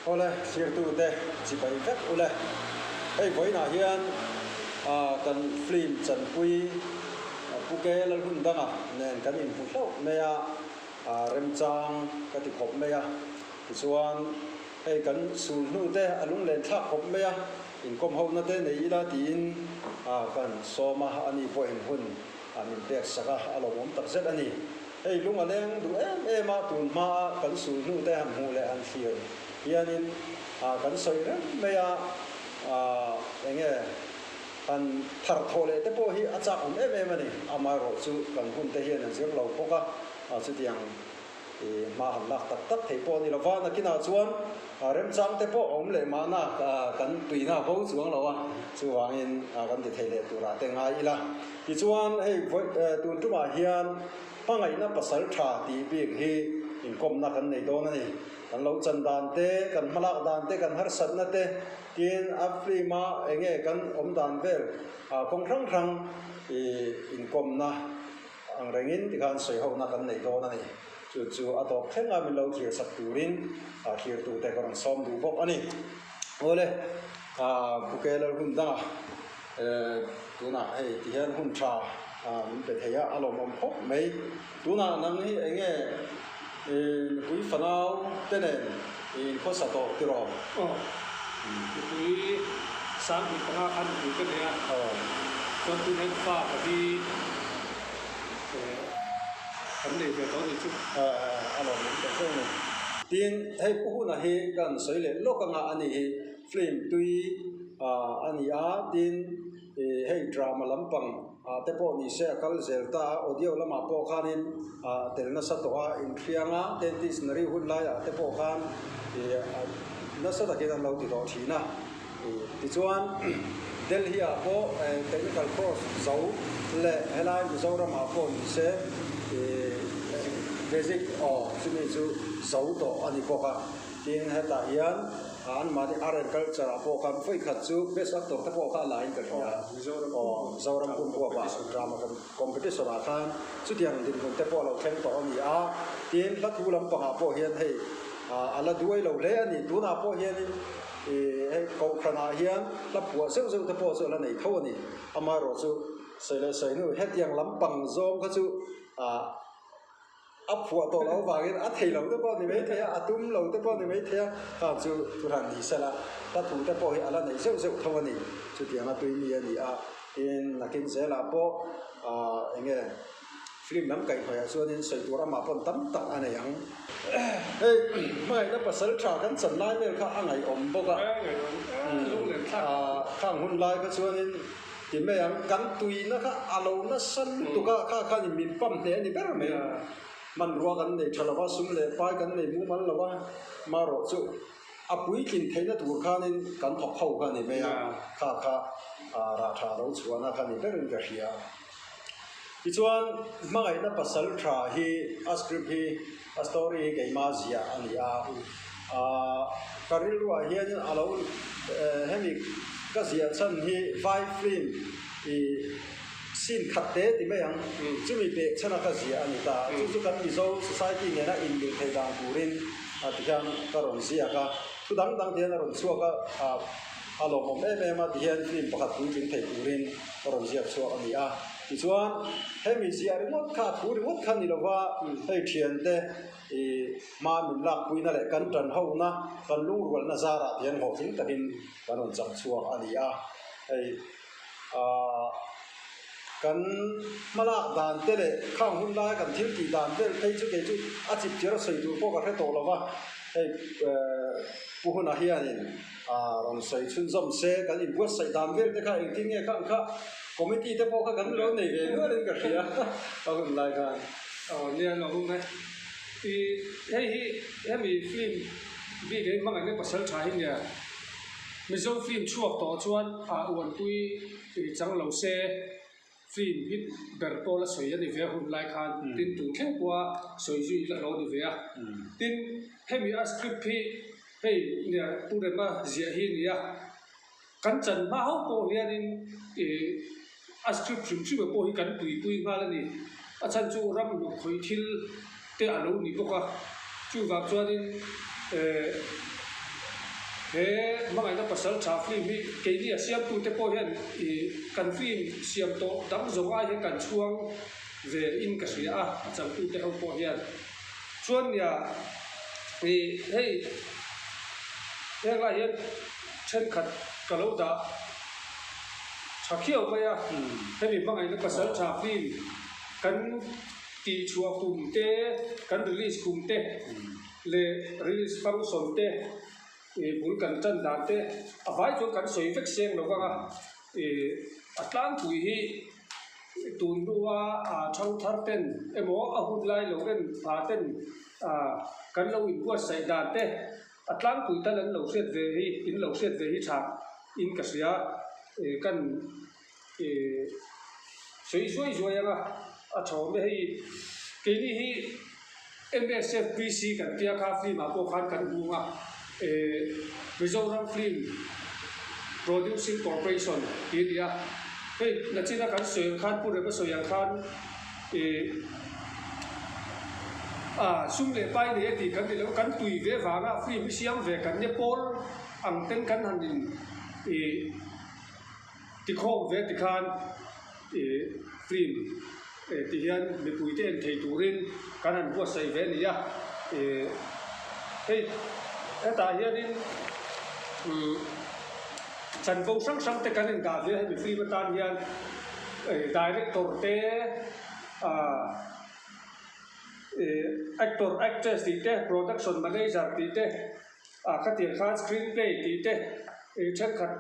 Awle, thlirtute chibai vek ule. Hei vawiinah hian kan film chanpui Pu Ke Lalhun danga nen kan inhmu hlauh mai a, remchang ka ti khawp mai a. Tichuan hei kan sul hnute a lunglen thlak khawp mai a, inkawm hona te nei ila tiin kan sawm a, ani pawhin hun min pek sak a, a lawmawm takzet a ni. Hei lung a leng duh em em a, tun hmaa kan sul hnu te han hmuh leh han thlir hianin kan sawi reng mai a, enge han thar thawh leh te pawh hi a chak awm em em a ni. Amaherawh chu kan hun te hian an zir lo bawk a, chutiang hma han lak tak tak thei pawh a ni lo va, nakinah chuan remchang te pawh a awm leh mahna kan tuina bo chuang lo a, chuvangin kan ti thei leh turah te ngai ila. Tichuan hei tun tumah hian hmangaihna pasal tha tih bik hi inkawmna kan nei dawn a ni. Kan lo chan dan te, kan hmalak dan te, kan harsatna te tin a film a enge kan awm dan vel kawng hrang hrang inkawmna Ang rengin tikhan sawihona kan nei dawn a ni. Chu chu a tawp thleng a min lo thlir sak turin thlirtute ka rawn sawm duh bawk a ni. Awle, Pu Keler hun danga tunah hei ti hian hun tha min pe thei a, a lawmawm khawp mai. Tunah nang hi eng nge nupui fanau te nen i inkhawsa tawh tiraw? Aw, nupui 15 khan nupui ka nei a, chuan tunah hian fa ka hi Kan nei ve tawh a nih chu. A lawm awm tawh hle a ni. Tin, hei Pu Huna hi kan sawi leh lawk anga a ni hi film tui a ni a, tin hei drama lampang te pawh ni se a kal zel ta a, audio lamah pawh khanin a tel nasa tawh a, inhriang a, dentistry hun laiah te pawh khan nasa takin an lo ti tawh thin a. Tichuan, Delhi-ah pawh technical course zo leh helai Mizoram-ah pawh ni se basic aw chumi chu zo tawh a ni bawk a. Tin, hetah hian anmahni art and culture-ah pawh khan vawi khat chu best actor te pawh kha a lain ka hria. Aw, Mizoram pumpuapah drama competition-ah khan chutiang dinhmun te pawh a lo thleng tawh a ni a. Tin, hla thu lampangah pawh hian hei a la duai lo hle a ni. Tunah pawh hianin. Ih hei kohhranah hian hla phuah zeuh zeuh te pawh chu a la nei tho a ni. Amaherawh chu sawi leh sawi hnu hetiang lampang zawng kha chu ah a phuah tawh loh avangin a thei lo te pawh a ni mai thei a, a tum lo te pawh a ni mai thei a, khang chu thuhran ni sela hla thu te pawh hi a la nei zeuh zeuh tho a ni. Chutianga tui mi a ni a, tin nakin zelah pawh ah eng nge. Film lam kaihhnawihah chuanin sawi tur amah pawn tam tak a nei ang. Hei hmangaihna pasal tha kan chan lai vel kha a ngaihawm bawk a. Khang hun lai kha chuanin ti mai ang kan tuina kha a lo nasa lutuk a, kha khanin min pump hneh a ni ber mai. Hmanrua kan nei tha lo va, sum leh pai kan nei mumal lo va, marawh chu a puitlin theihna tur khanin kan thawk ho kha a ni mai a, kha kha rah tha lo chhuahna kha a ni berin ka hria. Tichuan, hmangaihna pasal tha hi a script hi, a story hi keimah ziah a ni a. Aaa ka rilruah hianin a lo hemi ka ziah chhan hi vai film ih scene khat te ti mai ang, chumi beh chhana ka ziah a ni ta. Chu chu kan Mizo society nena inmil thei dan turin tihian ka rawn ziak a, thu dang dang tihian a rawn chhuak a. A lawmawm em em a tihian film pakhat puitling thei turin ka rawn ziak chhuak a ni a. Tichuan, hemi ziah ringawt kha a thu ringawt kha ni lova hei thiante ih hma min lakpuina leh kan tan hona, kan lungrualna zarah tihian hlawhtling takin kan rawn chak chhuak a ni a. Hei aah kan hmalak dan te leh khang hun laia kan thil tih dan vel phei chu kei chu a chip chiar a sawi tur pawh ka hre tawh lova hei eh Pu Huna hianin A rawn sawi chhunzawm se, kan inbuatsaih dan vel te kha engtin nge kha ang kha committee te pawh kha kan lo nei ve nualin ka hria a hun lai khan. Aw nia lo awm e. I hei hi hemi film bik hi hmangaihna pasal tha hi nia. Mizo film chhuak tawh chuan a uanpui chang lo se. Film hit ber pawh la sawi a ni ve a hun lai khan tin tun thleng pawha sawi zui la hlawh a ni ve a. Tin, hemi a script hi hei nia Pu Rema ziah hi a ni a, kan chan hma ho pawh hianin ih a script hrim hrim ah pawh hi kan tuipui nghal a ni. A chhan chu ram hluk khawih thil te a lo ni bawk a, chuvang chuanin eh. He hmangaihna pasal tha film hi keini a siamtute pawh hian ih kan film siam tawh dang zawng ai hian kan chhuang ve in ka hria a, a changtute ho pawh hian. Chuan nia ih hei heng lai hian thenkhat ka lo dah tha khiau mai a, hemi hmangaihna pasal tha film kan tihchhuah kum te, kan release kum te leh release function te ih bul kan tan dan te a vai chuan kan sawi vek seng lo vang a, ih a tlangpui hi tun hnua ah thang thar ten emaw a hun lai lo en pha ten ah kan lo inbuatsaih dan te a tlangpui tan an lo hriat ve hi in lo hriat ve hi tha in ka hria ih kan Ih sawi zuai zuai anga a tha awm e hei keini hi MSFPC kan tia kha film ah pawh khan kan hung a ih Mizoram Film Producing Corporation tih a ni a hei nachina kan sawi ang khan Pu Rema sawi ang khan ih ah sum leh pai nei a tih kan ni lo kan tui ve vanga film hi siam ve kan nia pawl ang ten kan han in ih. Tikhawm ve tikhan ih film eh ti hian mipui te en thei turin kan han buatsaih ve a ni a, ih hei hetah hianin umm chanvo hrang hrang te kan indah ve a hemi film atan hian eh director te ah ih actor actress tih te production manager tih te ah khatiang khan screen play tih te ih thenkhat.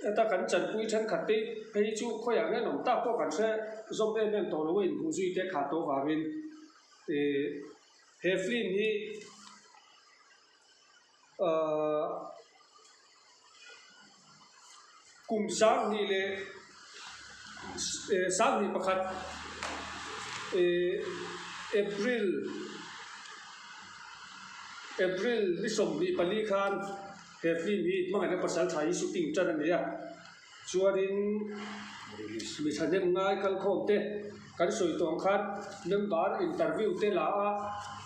Heta kan chanpui thenkhat te phei chu khawiah nge an awm tak pawh kan hre zawm em em tawh lo a inhmuh zui te kha tawh vangin ih he film hi ahh kum 20 leh 21 ih April April ni 24 khan. He film hi hmangaihna pasal tha hi shooting tan a ni a, chuanin mi thahnem ngai kalkhawm te kan sawi tawh ang khan member interview te la a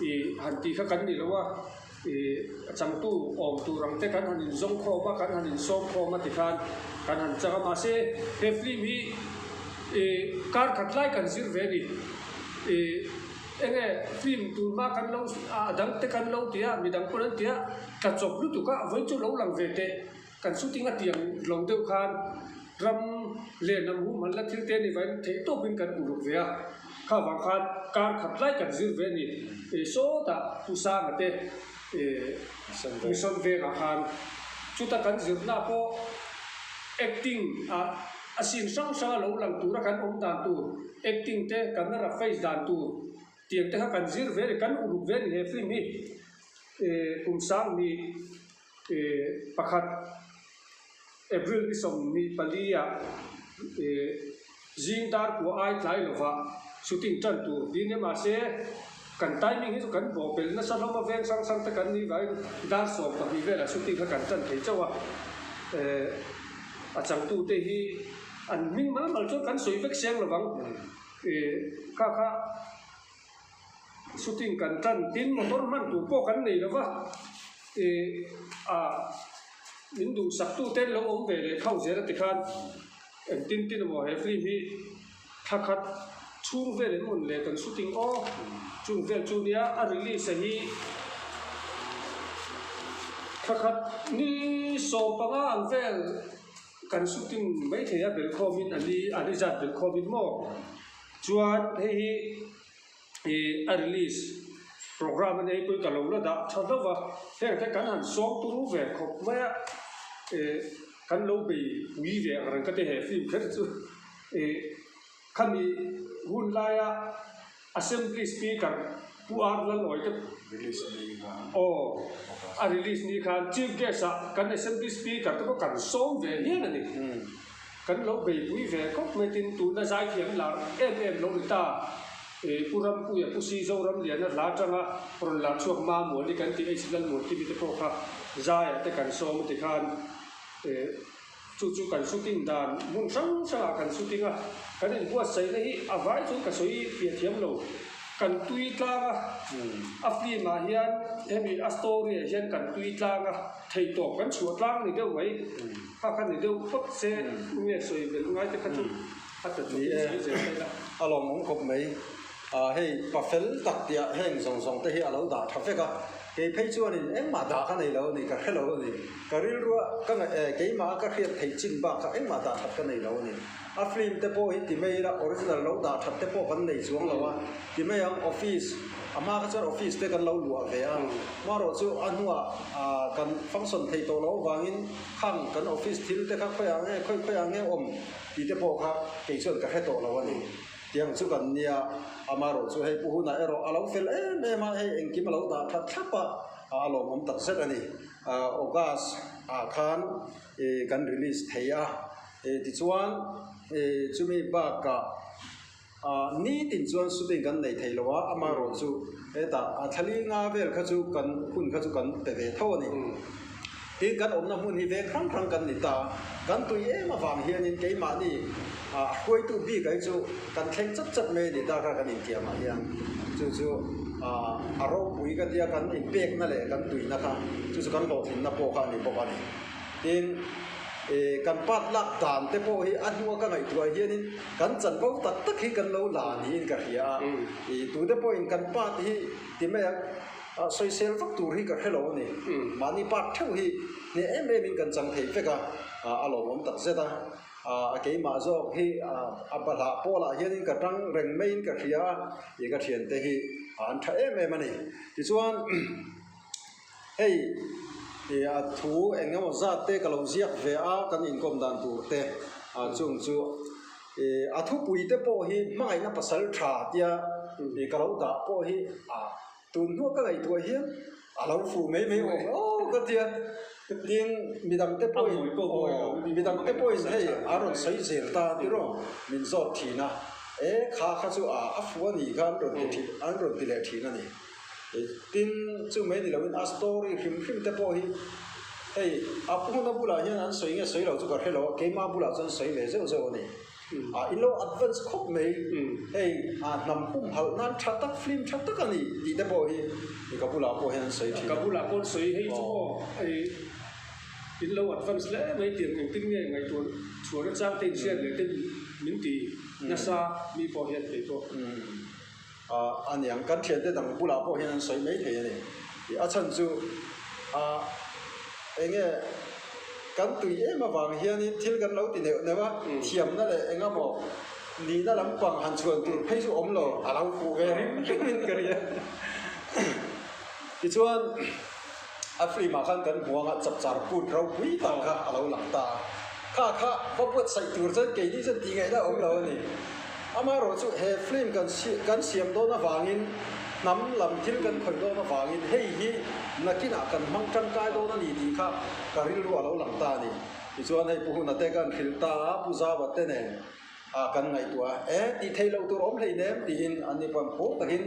ih han tih kha kan ni lo a, ih a changtu awm tur ang te kan han inzawng khawm a, kan han insawm khawm a tikhan kan han chang a, mahse he film hi ih kar khat lai kan zir ve a ni ih. Enge film tur hma kan lo a dang te kan lo ti a, midang pawn an ti a, tla chawp lutuk a, vawi chu lo lang ve teh, kan shooting a tiang lo deuh khan ram len ang hum han la thil te a ni vain theih tawpin kan uluk ve a, kha vang khan kar khat lai kan zir ve a ni, ih sawtah Pu Sanga te ih Mission vengah khan chuta kan zirna pawh acting ah A scene hrang hrang a lo lang tura kan awm dan tur, acting te, camera face dan tur tiang te kha kan zir ve a ni, kan uluk ve a ni he film hi. Kum 2001 April ni 24 ah zing dar kua ai tlai lova shooting tan tur tiin nia mahse kan timing hi chu kan bawhpelh nasa hlawm a veng hrang hrang te kan nih vangin dar 12 velah shooting kha kan tan thei chauh a. A changtute hi an hming mal mal chuan kan sawi vek seng lovang. Ih kha kha shooting kan tan tin motor hman tur pawh kan nei lova, ih ah min duhsaktute an lo awm ve leh khauh zel a tikhan engtin tin emaw he film hi thla khat chhung vel em mawn le kan shooting aw chung vel chu nia a release a hi thla khat ni 15 ang vel kan shooting mai thei a belkhawmin a ni a ni zat belkhawmin maw chuan hei hi ih a release programme a nei pawhin ka lo la dah tha hlauh va heng te kan han sawm turu ve khawp mai a ih kan lo bei pui ve ang reng ka ti he film kher chu. Ih khami hun laia Assembly Speaker Pu R Lalawi te Release ni khan aw a release ni khan Chief Guest ah kan Assembly Speaker te pawh kan sawm ve hian a ni. Kan lo beipui ve khawp mai tin tuna zaithiam lar em em lo ni ta ih Pu Rampuia Pu Si Zoramliana hla atanga rawn lar chhuak Mamuani kan tih H Lalmuantimi te pawh kha zaiah te kan sawm a ti khan ih Chu chu kan shooting dan hmun hrang hrangah kan shooting a, kan inbuatsaihna hi a vai chuan ka sawi piah thiam lo. Kan tui tlang a, a film ah hian hemi a story ah hian kan tui tlang a, theihtawp kan chhuah tlang ni deuh mai, kha kha ni deuh phawt se nge sawi belh ngai te kha chu a ta chawp in sawi zel mai la. A lawmawm khawp mai. Hei pa fel tak tiah heng zawng zawng te hi a lo dah tha vek a, kei phei chuanin engmah dah ka nei lo a ni, ka hre lo a ni. Ka rilrua ka ngaih eh keimah a ka hriat theih chin bak kha engmah dah that ka nei lo a ni. A film te pawh hi ti mai ila original lo dah that te pawh kan nei chuang lo a, ti mai ang office a hma kha chuan office te kan lo luah ve a, hmarawh chu a hnuah kan function thei tawh lo avangin khang kan office thil te kha khawiah nge khawi khawiah nge awm tih te pawh kha kei chuan ka hre tawh lo a ni. Tiang chu kan nia, amaherawh chu hei pu hunah erawh a lo fel em em a, hei engkim a lo dah that thlap a, a lawmawm tak zet a ni. August ah khan kan release thei a. Tichuan, chumi bakah nitin chuan shooting kan nei thei lo a, amaherawh chu hetah a thlali nga vel kha chu kan hun kha chu kan pe ve tho a ni. Tin, kan awmna hmun hi veng hrang hrang kan ni ta. Kan tui em avang hianin keimahni a hruaitu bik ai chu kan thleng chat chat mai a ni ta kha kan intiamah hian. Chu chu a ropui ka tia kan inpekna leh kan tuina kha chu chu kan hlawhtlinna pawh kha a ni bawk a ni. Tin, kan pat lak dan te pawh hi a hnua ka ngaihtuah hianin kan chanvo tak tak hi kan lo la niin ka hria a. Tute pawhin kan pat hi ti mai ang. Sawisel vak tur hi ka hre lo a ni. Mahni part theuh hi hneh em em in kan chang thei vek a, a lawmawm tak zet a. A keimah zawk hi a bahlah pawlah hianin ka tang reng maiin ka hria a, i ka thiante hi an tha em em a ni. Tichuan hei a thu eng emaw zat te ka lo ziak ve a, kan inkawm dan tur te chung chu a thupui te pawh hi hmangaihna pasal tha tia ka lo dah pawh hi a Tun hnuah ka ngaihtuah hian a lo fuh mai mai awm aw ka tia. Tin, midang te pawhin aw midang te pawhin hei a rawn sawi zel ta tiraw min zawt thin a, e kha kha chu a a fuh a nih kha an rawn ti thin an rawn ti leh thin a ni. Tin, chu mai ni loin a story hrim hrim te pawh hi hei a pu huna bulah hian an sawi nge sawi lo chu ka hre lo a, keima bulah chuan sawi ve zeuh zeuh a ni. Ah in lo advance khawp mai hei ah hnam humhalh nan tha tak film tha tak a ni tih te pawh hi ka bulah pawh hian an sawi thin a. Ka bulah pawh an sawi hei chu maw hei in lo advance hle mai tih engtin nge ngaihtuah chhuahna chang te inhriat leh te min ti nasa mi pawh hian kei pawh. Ah a niang kan thiante dang bulah pawh hian an sawi mai thei a ni. A chhan chu ah eng nge kan tui em avang hianin thil kan lo ti neuh neuh a, thiamna leh eng emaw nihna lampang han chhuan tur phei chu awm lo a lo fuh ve rim rimin ka ria. Tichuan a film ah khan kan hmu anga chapchar kut ropui tak kha a lo lang ta a, kha kha va buatsaih tur chuan keini chuan tih ngaihna a awm lo a ni. Amaherawh chu he film kan kan siam dawn avangin hnam lam thil kan khawih dawn avangin hei hi nakinah kan hmang tangkai dawn a ni tih kha ka rilru a lo lang ta a ni. Tichuan hei Pu Huna te kan hrilh ta a, Pu Zaua te nen ah kan ngaihtuah a, e tih theih loh tur awm hleinem tiin an ni pawn phur takin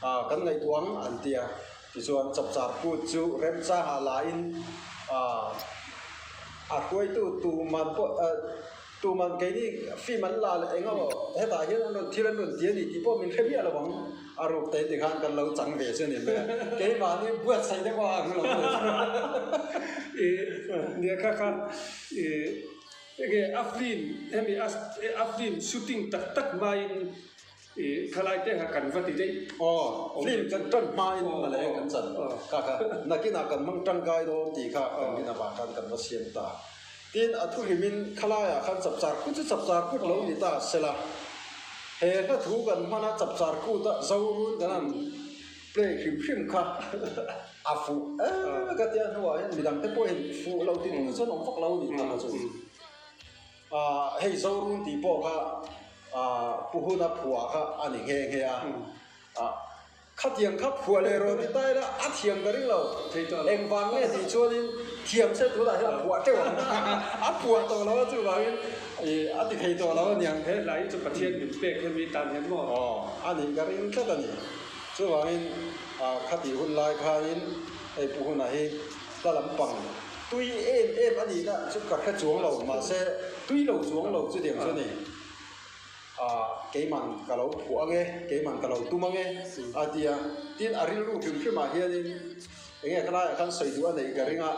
ah kan ngaihtuah ang an ti a. Tichuan chapchar kut chu remchangah lain ah a hruaitu tuman pawh Tuman keini film an la leh eng emaw hetah hian an rawn thil an rawn ti a ni tih pawh min hre miah lo ang. A ruk te ti khan kan lo chang ve chu a ni mai a, keimahni buatsaih te pawh a ang lo mai. I nia kha kha i enge a film hemi a film shooting tak tak hmain i thalai te kha kan va ti daih. Aw film kan tan hmain mawle kan chan kha kha nakinah kan hmang tangkai dawn tih kha kan rin avang khan kan va siam ta. Tin, a thuhlimin khalaiah khan chapchar kut chu chapchar kut lo ni ta sela, he hla thu kan hman a chapchar kut a Zorun kan han play hrim hrim kha a fuh em ka tia hnuah hian midang te pawhin fuh lo ti tur chuan awm vak lo ni tak a chu. Hei Zorun tih pawh kha Pu Huna phuah kha a ni nghe nghe a. Khatiang kha phuah leh rawn ti ta ila a thiam ka ring lo. Engvang nge tih chuanin thiam se tunah hian a phuah teuh ang. A phuah tawh lo a chuvangin ih a ti thei tawh lo a niang. He hlai hi chu Pathian min pek hemi tan hian maw? Aw, a nih ka ring tlat a ni. Chuvangin ah khatih hun lai khanin hei Pu Huna hi hla lampang tui em em a nihna chu ka hre chuang lo mahse tui lo chuang lo chutiang chu a ni. Keiman ka lo phuah ange, keiman ka lo tum ange a ti a. Tin, a rilru hrim hrimah hianin eng nge khalaiah khan sawi duh a neih ka ring a,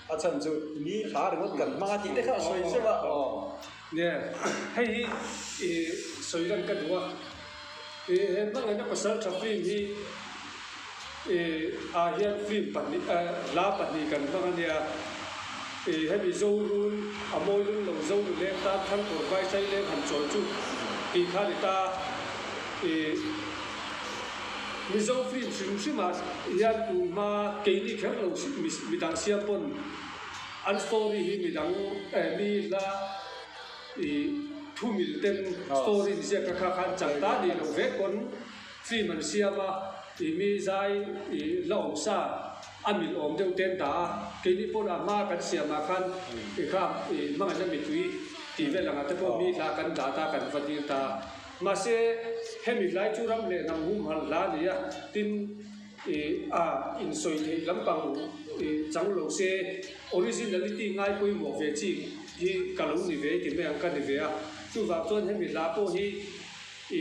a chhan chu ni hla ringawt kan hmang a tih te kha a sawi zeuh a. Nia, hei hi i sawi lan ka duh a, i he hmangaihna pasal tha film hi i ah hian film pahnih hla pahnih kan hmang a nia, i hemi Zorun a mawi lung lo zo nu leng tan Thangkawr Vaisai leng han chawi chu tih kha ni ta, i Mizo film hrim hrim ah hian tunhma keini kher lo midang siam pawn An story hi midang mi hla i thu mil ten story in ziak kha khan chang ta ni lo vek pawn film an siam a, i mi zai i la awm sa a mil awm deuh ten dah a, keini pawn a hma kan siam ah khan i kha i hmangaihna mitui tih vel ang ah te pawh mi hla kan dah ta kan va dil ta. Mahse hemi hlai chu ram leh hnam humhalh hla a ni a, tin. I a insawi theih lampang i chang lo se, originality ngai pawimawh ve chi hi ka lo ni ve i ti mai ang ka ni ve a. Chuvang chuan hemi hla pawh hi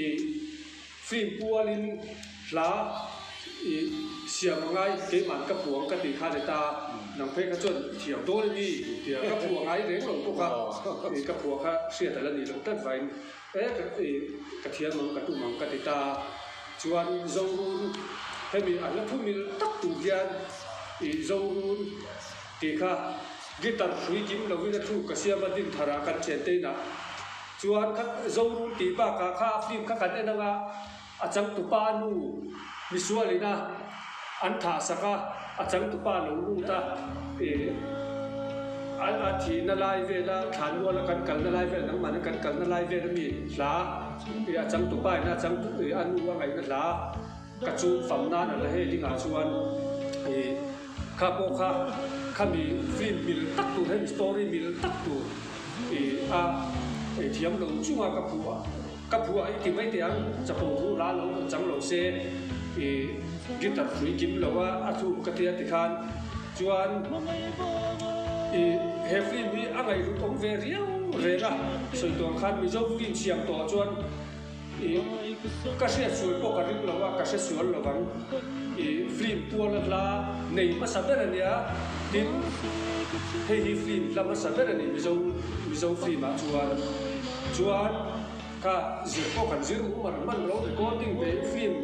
i film pualin hla i siam a ngai keimah ka phuang ka tih kha ni ta, nang phei kha chuan i thiam dawn a ni tia ka phuah ngai reng lo bawk a, i ka phuah kha hriat a la nih loh tlat vangin E ka thiam ang, ka tum ang ka ti ta. Chuan Zorun, hemi a hla thu mil tak tur hian i Zorun tih kha guitar hrui kim lovin a thluk ka siam a din thar ah kan thian te inah. Chuan kha Zorun tih bakah kha a film kha kan en anga a changtupa nu misualin a an thah sak a, a changtupa lo lut a, ih a thihna lai vela thlanmuala kan kalna lai vel nangmahni kan kalna lai vel ami hla ih a changtupa in a changtu ih a nu a ngaihna hla ka chu fam nan a la hei dingah chuan ih kha pawh kha khami film mil tak tur hemi story mil tak tur ih a thiam lo chunga ka phuah. Ka phuah i ti mai teh ang, chapo thu hla lo chang lo se i guitar hrui kim lo a, a thluk ka tia tikhan chuan i he film hi a ngaihhlut awm ve riau reng a, sawi tuang khan Mizo film siam tawh chuan i ka hriat sual pawh ka ring lo a, ka hre sual lo vang i film puala hla nei hmasa ber a nia, tin hei hi film hla hmasa ber a ni Mizo Mizo film ah chuan chuan. Kha zir pawh kan zir mu mar man lo recording ve film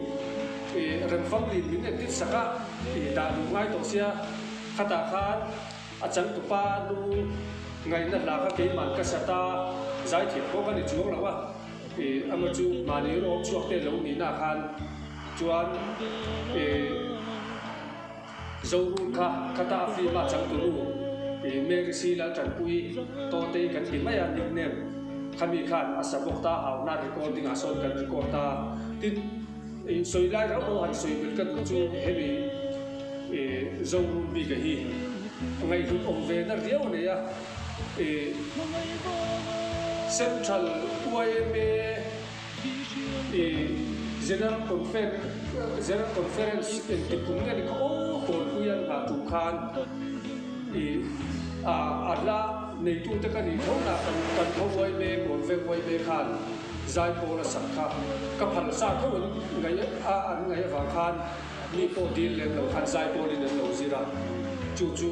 ih remfamlin min edit sak a ih dah duh ngai tawh sia khatah khan a changtupa nu ngaihna hla kha keimah ka sat a zaithiam pawh ka ni chuang lo a ih ama chu mahni rawng chhuak te lo nihna khan chuan ih Zorun kha khata a film a changtunu ih Mary C Laltanpuii Tawtei kan ti mai a nickname khami khan a sa bawk ta hauna recording ah sawn kan record ta tin ih sawi lai rauh rauh han sawi belh ka duh chu hemi ih Zorun bik a hi ngaihhlut awm ve na riau a nei a ih Central yma I General General Conference engti kum nge ni kha aw Kawnpui an nghah tum khan i a a hla neitute ka nih tho na kan kan tho uai mek awn vek uai mek khan zaipawl a sak kha ka phal sa tho an ngaih a an ngaih avang khan mi pawh dil lem lo khan zaipawlin an lo zir a chu chu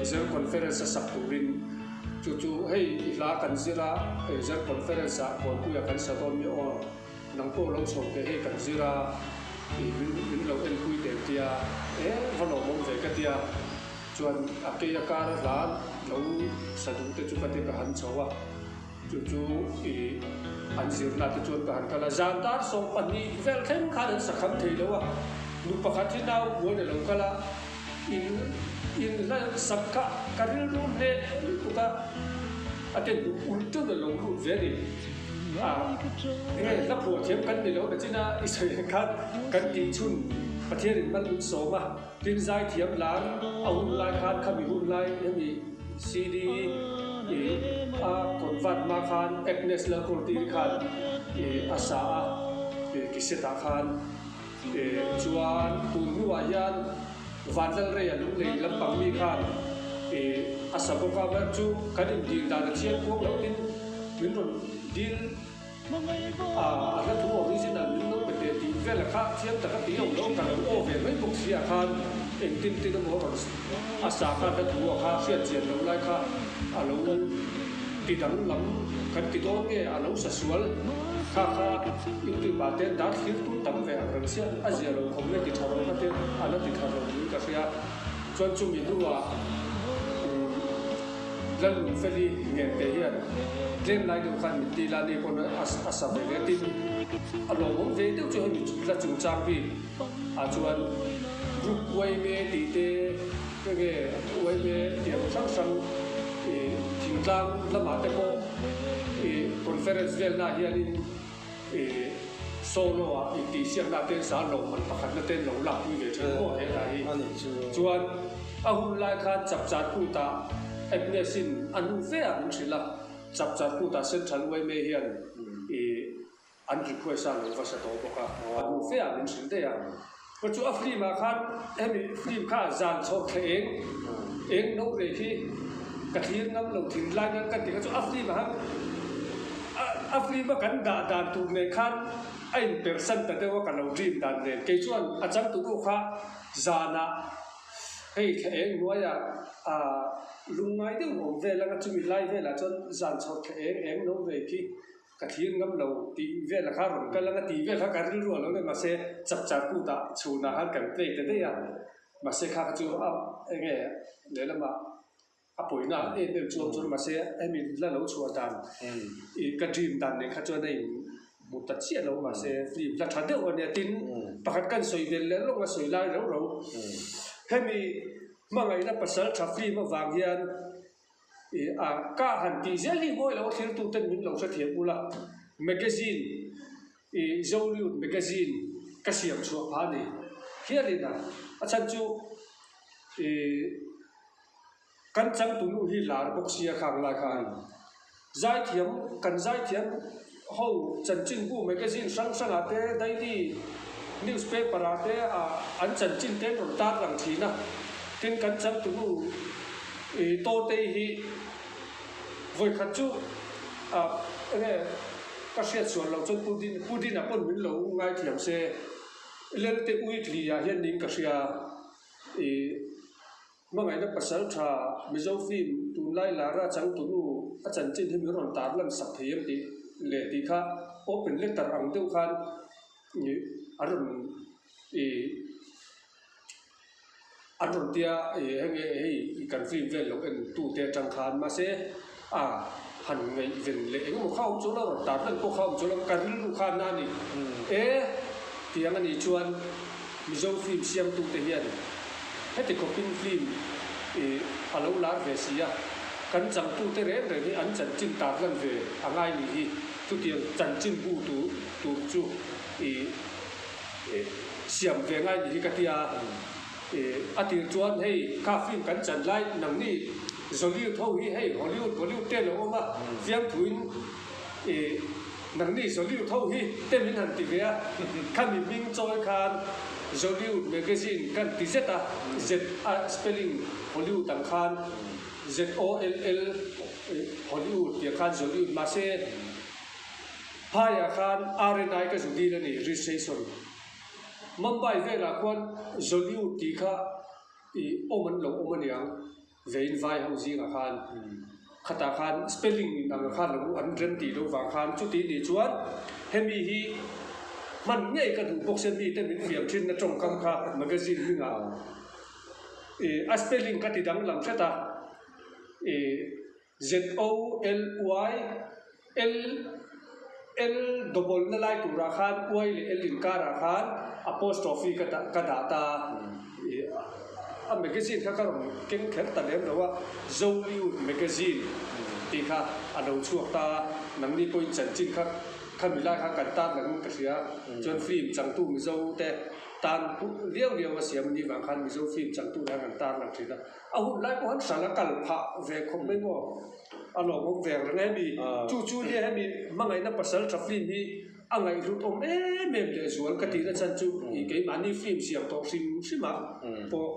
General Conference a sak turin Chu chu hei i hla kan zir a, hei zar conference ah Kawnpuia kan sa dawn mi aw, nang pawh lo chho teh hei kan zir a, i min min lo enpui teh tia, e va lawmawm ve ka tia, chuan a kei a kar a hla lo sa duh te chu ka ti ka han chho a, chu chu i an zirna te chuan ka han kal a, zan dar 12 vel thleng khan an sa kham thei lo a, nu pakhat hi nau buain a lo kal a. In in hla sak kha ka rilru hle lutuk a, a ten duh ul teuh a lo lut ve a ni. A enge hla phuah thiam kan ni lo na chin a i sawi ang khan kan tih chhun Pathian in mal min sawm a, tin zai thiam lar a hun lai khan khami hun lai hemi CD i a convert hma khan Agnes Lalkawltiri khan i a sa a, i cassette ah khan. Chuan tun hnuah hian Vanlalreia lunglei lampang mi khan a sa bawk a, chu kan indil dan a chiang kuang lo tin min rawn dil A hla thu original min lo pe teh tih vela kha thiam taka tih awm lo ka lo aw ve mai bawk si ah khan engtin tin emaw rawn a sa kha hla thu ah kha hriat chian loh lai kha a lo ti danglam kan ti dawn nge a lo sa sual kha kha YouTube ah te dar thlir tu tam ve ang reng sia a zia lo khawp nge ti tha rawh kha te a la ti tha lo niin ka hria chuan chumi hnuah Lalnunfeli Ngente hian tlem lai deuh khan min ti la ni pawn a sa ve ve tin a lawmawm ve deuh chu hemi la chungchang bik ah chuan group uaime tih te enge uaime tih ang hrang hrang ih thingtlang lamah te pawh ih conference velna hianin ih solo ah intihsiakna te sa lawmman pakhatna te an lo lakpui ve thin maw he hna hi chuan a hun lai khan chapchar kutah Agnes in a hnu fe ah min hrilh a, chapchar kutah Central yma hian ih an request a lo va sa tawh bawk a, a hnu fe ah min hrilh daih a. Ka chu a film ah khan hemi film kha zan chhawr thle eng eng no reh khi ka thlir ngam lo thin lai nan ka ti kha chu a film ah khan a film a kan dah dan tur nen khan a in persan ta deuh a ka lo dream dan nen kei chuan a changtu pawh kha zanah hei thla eng hnuaiah ah lungngai deuh awm vel anga chumi lai velah chuan zan chhawr thle eng eng no reh khi Ka thlir ngam lo tih vel kha rawn kal anga tih vel kha ka rilru a lo ni mahse chapchar kutah chhunah khan kan play ta daih a, mahse kha kha chu a enge lehlamah a pawina em em chu awm chuan mahse hemi la lo chhuah dan ih ka dream dan nen kha chuan a in hmu ta chiah lo mahse film hla tha deuh a nia tin pakhat kan sawi vel leh lawng a sawi lai reuh reuh hemi hmangaihna pasal tha film avang hian Ih a ka han tih zel hi mawi lo a thiltu ten min lo hrethiam ula, magazine ih Zoliut magazine ka siam chhuah phah a ni hialin a, a chhan chu ih kan changtunu hi lar bawk sia khang lai khan zaithiam kan zaithiam ho chanchinbu magazine hrang hrangah te daily newspaper ah te ah an chanchin te an rawn tar lang thin a tin kan changtunu ih tawtei hi vawikhat chu ah enge ka hriat sual loh chuan pu din pu dina pawn min lo ngaithiam se lelte weekly ah hian ning ka hria ih. Hmangaihna pasal tha Mizo film tunlai lara changtunu a chanchin hi min rawn tar lan sak thei em tih leh tih kha open letter ang deuh khan ih an rawn ih an rawn tia ih heng nge hei kan film vel lo en tu te atang khan mahse a han ngaihven leh engemaw kha awm chuan a rawn tar lan pawh kha awm chuan ka rilru khan a ni e tiang a nih chuan Mizo film siamtute hian heti khawpin film ih a lo lar ve si a, kan changtute reng reng hi an chanchin tar lan ve a ngai nih hi. Chutiang chanchin bu tur tur chu ih siam ve ngai nih hi ka ti a. Ih a tir chuan hei kha film kan chan lai nangni Zollywood ho hi hei Hollywood Bollywood te lo awm a, fiamthuin ih Nangni Zoliut ho hi te min han ti ve a, khami hming chawi khan Zoliut magazine kan ti zet a, Z a spelling Hollywood ang khan ZOLL Hollywood tih khan Zoliut mahse phaiah khan RNI ka zu dil a ni registration. Mumbai velah khuan Zoliut tih kha ih awm an lo awm aniang. Vein vai ho zingah khan khatah khan spelling ang khan lo an rem tih loh vang khan chuti nih chuan hemi hi hman ngei ka duh bawk se mite min fiam thin na tawngkam kha magazine hmingah ih a spelling ka ti danglam hret a ih Z-O-L-Y L L double na lai turah khan Y leh L inkarah khan apostrophe ka dah ka dah ta ih a magazine kha ka rawn keng kher ta lem lo a Zoliut magazine tih kha a lo chhuak ta a nangni pawhin chanchin kha khami lai kha kan tan langin ka hria chuan film changtu Mizo te tan liau liau a siam anih vang khan Mizo film changtu te kha kan tan lang thin a. A hun lai pawh han hral a kal phah ve khawp mai maw? A lawmawm ve ang reng a hemi chu chu nia hemi hmangaihna pasal tha film hi a ngaihhlut awm em em leh zual ka tihna chhan chu ih keimahni film siam tawh hrim hrim ah pawh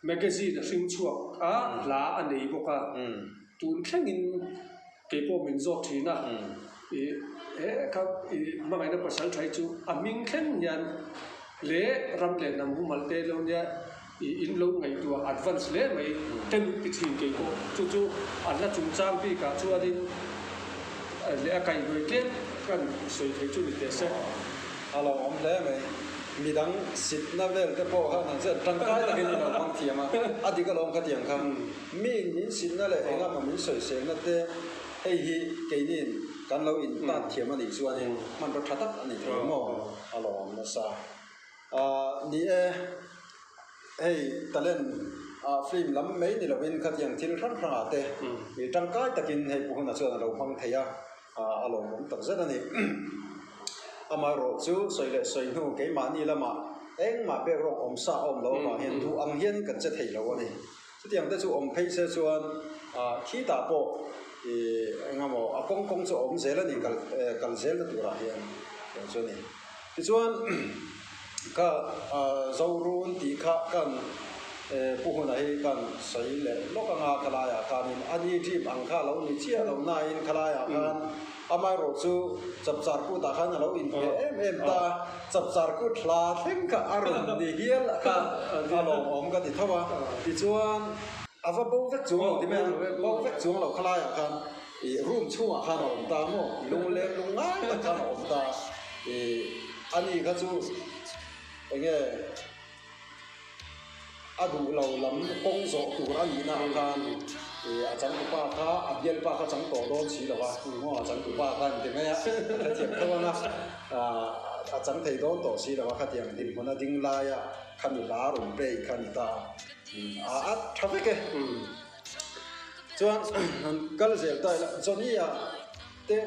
magazine a hring chhuak a hla a nei bawk a tun thlengin keipawh min zawt thin a. Ih he kha ih hmangaihna pasal tha hi chu a hming thleng hian leh ram leh hnam humal te lo nia ih in lo ngaihtuah advance hle mai te min ti thin kei pawh chu chu a hla chungchang bikah chuanin leh a kaihhnawih tlem kan sawi thei chu ni teh se. A lo awm hle mai. Midang sitna vel te pawh khan han zet tangkai takin a lo hmang thiam a, a dik alawm khatiang kha. Miin min sitna leh engamaw min sawiselna te hei hi keiniin kan lo intat thiam a nih chuanin hmanraw tha tak a ni thei maw? A lo awm nasa. Ni e, hei talent ah film lam mai ni lovin khatiang thil hrang hrangah te tangkai takin hei Pu Huna chuan a lo hmang thei a. A lawmawm tak zet a ni. Amaherawh chu sawi leh sawi hnu keimahni lamah engmah pek rawk awm sa a awm loh avang hian duh ang hian kan che thei lo a ni. Chutiang te chu awm phei se chuan khitah pawh ih engemaw a kawng kawng chu a awm zel a ni kal kal zelna turah hian tiang chu a ni. Tichuan kha Zorun tih kha kan Pu Huna hi kan sawi leh lawk anga khalaiah khanin a ni dream ang kha a lo ni chiah lo nain khalaiah khan amaherawh chu chapchar kutah khan a lo inhmeh em em ta a, chapchar kut hla thleng kha a rawn ni hial kha a lawmawm ka ti tho a. Tichuan a va bo vek chuang lo ti mai ang, bo vek chuang lo khalaiah khan ih room chhungah khan a awm ta maw, lungleng lungngai tak khan a awm ta a. Ih ani kha chu enge a duh lo lam kawng zawh tur a nihna ah khan ih a changtupa kha a bialpa kha chang tawh dawn si lo va maw a changtupa kha an ti mai a a hrethiam tho ang a ah a chang thei dawn tawh si lo va khatiang dinhmun a ding laia khami hla rawn play kha a ni ta a a tha vek e chuan han kal zel ta ila Johnny-a te.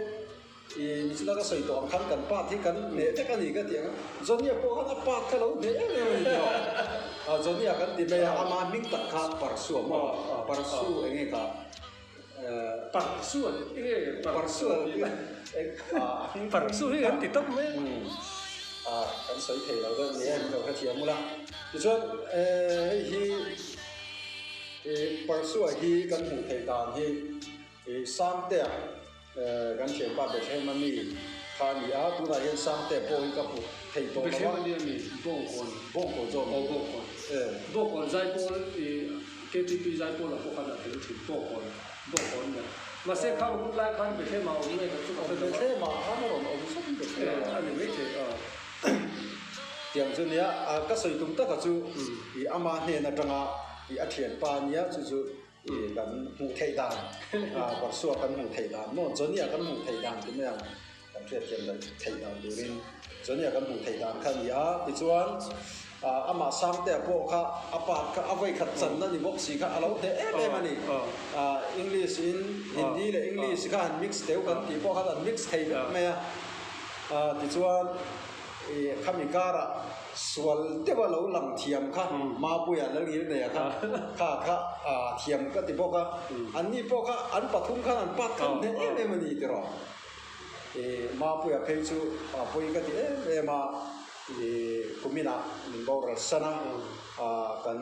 I michina ka sawi tawh ang khan kan part hi kan hneh vek a ni ka ti ang a, Johnny-a pawh khan a part kha lo hneh em em a ni tih a, Johnny-a kan ti mai a, ama hming tak kha Parsu a maw? Parsu eng nge kha? Parsu a eng nge Parsu a tih a hming Parsu hi kan ti tawp mai a, kan sawi thei lo deuh ni em lo hrethiam ula. Tichuan hei hi Parsu-a hi kan hmuh theih dan hi Sangtea Kan thianpa Bethlehem a mi kha a ni a, tunah hian Sangtea pawh hi ka hmu thei tawh lo a. Bethlehem a ni a mi? Bawngkawn. Bawngkawn zawk a ni. Aw Bawngkawn. Bawngkawn Zaipawl i KTP Zaipawl ah pawh khan a tel thin Bawngkawn. Bawngkawn a ni a. Mahse khang hun lai khan Bethlehem ah a awm nge ka chu ka hre lo a. Bethlehem ah khan a rawn awm zauh in Bethlehem ah. A ni maithei a. Tiang chu nia, ka sawi tum taka chu i ama hnen atanga i a thianpa a nia chu chu I kan hmuh theih dan, Barsua kan hmuh theih dan maw, Johnny-a kan hmuh theih dan ti mai ang, kan hriatthiam leh theih dan turin Johnny-a kan hmuh theih dan kha a ni a. Tichuan, amah Sangtea pawh kha a part kha a vawikhat channa ni bawk si kha a lo hneh em em a ni. English in Hindi leh English kha han mix deuh kan tih pawh khan an mix thei vek mai a. Tichuan. I khami karah sual deuha lo lang thiam kha Mapuia Lalngilneia kha kha kha thiam ka ti bawk a, anni pawh kha an pathum khan an pat khan hneh em em a ni tiraw. I Mapuia phei chu pawi ka ti em em a, i kuminah min boral san a, kan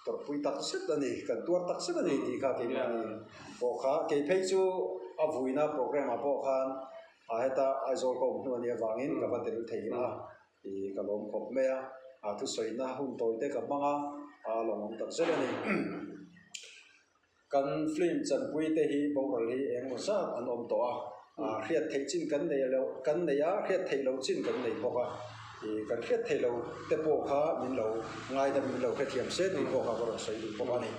tawrhpui tak zet a ni, kan tuar tak zet a ni tih kha keimahni pawh kha kei phei chu a vuina programme ah pawh khan A heta Aizawl ka awm hnu a nih avangin ka va tel thei a, ih ka lawm khawp mai a, a thusawina hun tawi te ka hmang a, a lawmawm tak zet a ni. Kan film chanpui te hi boral hi eng emaw zat an awm tawh a, hriat theih chin kan nei loh kan nei a, hriat theih loh chin kan nei bawk a, ih kan hriat theih loh te pawh kha min lo ngaidam min lo hrethiam se tih pawh kha ka rawn sawi duh bawk a ni.